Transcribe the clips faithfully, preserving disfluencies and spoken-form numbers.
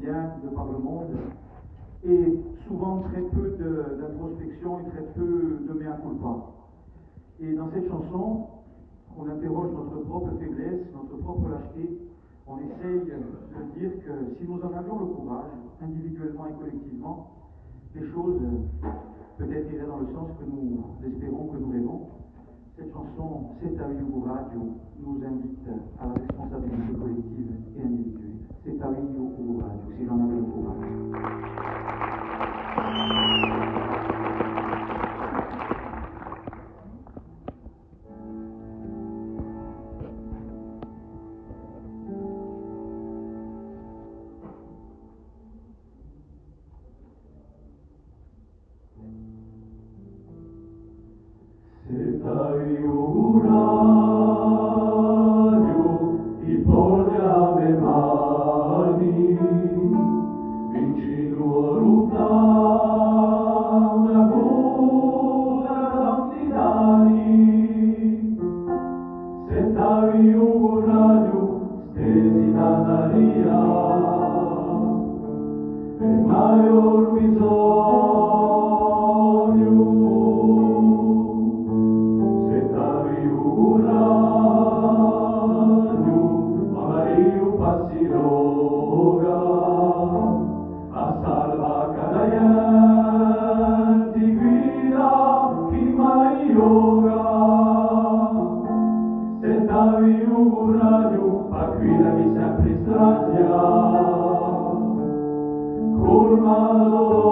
Bien de par le monde, et souvent très peu de, d'introspection et très peu de mea culpa. Et dans cette chanson, on interroge notre propre faiblesse, notre propre lâcheté. On essaye de dire que si nous en avions le courage, individuellement et collectivement, les choses, euh, peut-être iraient dans le sens que nous espérons, que nous rêvons. Cette chanson, S'è t'aviu u curaghju, nous invite à la responsabilité collective et individuelle. S'è t'aviu u curaghju, si j'en avais le courage. S'è t'aviu u curaghju di porghja a me mani vicinu à u lontanu, a cura tanti danni. S'è t'aviu u curaghju, stesi t'asaria, è m'hai u bisognu. S'è t'aviu u curaghju, m'amarei u passiroga à salvà ch'hà da ghjenti quidda chì m'aghjò. S'è t'aviu u curaghju, pà quidda chì sempri strazia, cù una sola.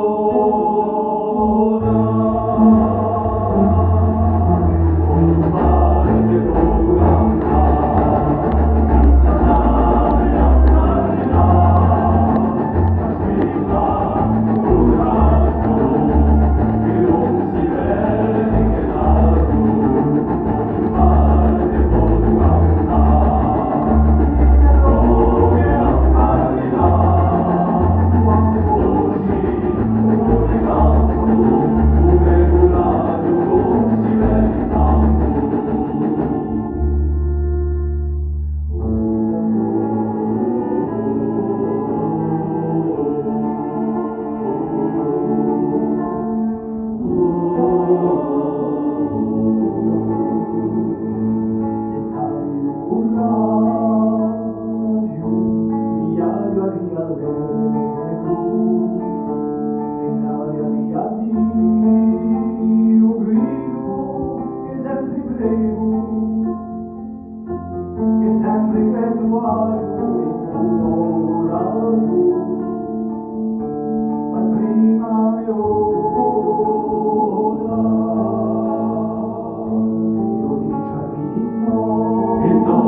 Chì sempri chì tù hai in u to curaghju, ma prima di ora, eiu ti diciarrei di nò. È nò,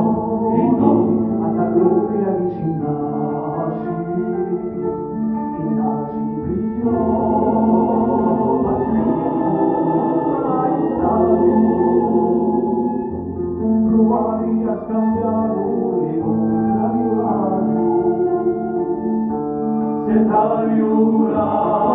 è nò. À sta gloria chì ci nasci, chì nasci di più, ma più mai statu. Pruvaria à scambià u curaghju, s'è t'aviu u curaghju.